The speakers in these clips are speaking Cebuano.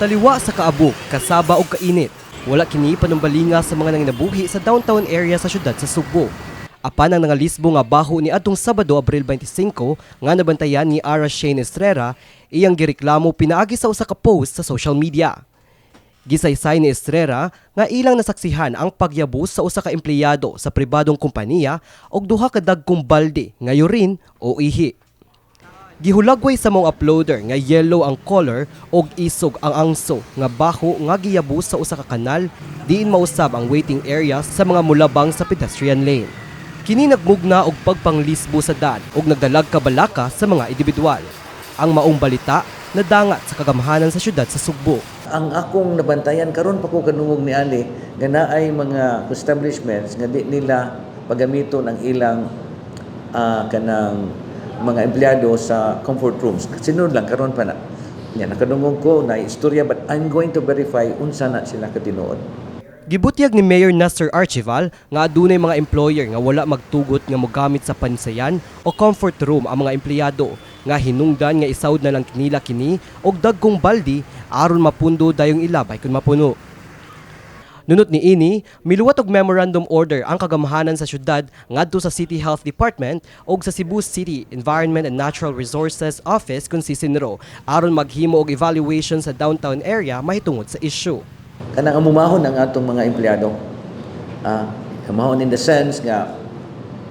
Taliwa sa kaabok, kasaba og kainit. Wala kini panumbalinga sa mga nanginabuhi sa downtown area sa syudad sa Sugbo. Apan ang nangalisbo nga baho ni adtong Sabado, Abril 25, nga nabantayan ni Ara Shane Estrera, iyang gireklamo pinaagi sa usa ka post sa social media. Gisaysay ni Estrera nga ilang nasaksihan ang pagyabos sa usa ka empleyado sa pribadong kompanya og duha ka dagkong balde nga urine o ihi. Gihulagway sa maong uploader nga yellow ang color og isog ang angso nga baho nga giyabos sa usa ka kanal diin mausab ang waiting area sa mga mulabang sa pedestrian lane. Kini nagmugna og pagpanglisbo sa daan og nagdalag kabalaka sa mga individual. Ang maong balita nadangat sa kagamhanan sa syudad sa Sugbo. Ang akong nabantayan karon pa ko kadungog ni Ali nga naay mga establishments nga di nila pagamiton ang ilang kanang mga empleyado sa comfort rooms. Sinod lang karon pa na. Nya nakadungog ko na istorya, but I'm going to verify unsa na sila katinuod. Gibutyag ni Mayor Nestor Archival nga adunay mga employer nga wala magtugot nga mogamit sa pansayan o comfort room ang mga empleyado, nga hinungdan nga isawd na lang nila kini og dagkong baldi aron mapundo dayong ilabay kun mapuno. Nunot ni ini, miluwat og memorandum order ang kagamhanan sa syudad ngadto sa City Health Department og sa Cebu City Environment and Natural Resources Office kung CENRO aron maghimo og evaluation sa downtown area mahitungod sa issue. Kanang amumahon ang atong mga empleyado. Amahon in the sense nga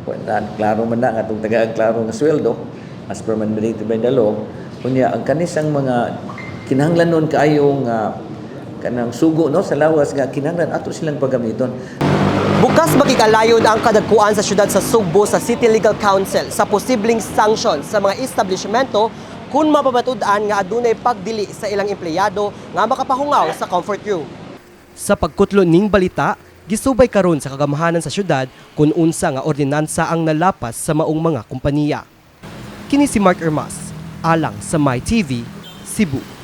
well, na, klaro man na nga atong tagaan klaro nga sweldo as per mandated by the law. Unya ang kanisang mga kinahanglan nun kaayo nga kanang sugo no sa lawas nga kinahanglan ato silang paggamiton. Bukas makikalayon ang kadagkuan sa syudad sa Sugbo sa City Legal Council sa posibleng sanction sa mga establishmento kung mapamatud-an nga adunay pagdili sa ilang empleyado nga makapahungaw sa comfort room. Sa pagkutlo ning balita, gisubay karon sa kagamhanan sa syudad kung unsa nga ordinansa ang nalapas sa maong mga kompanya. Kini si Mark Ermas, alang sa MyTV, Cebu.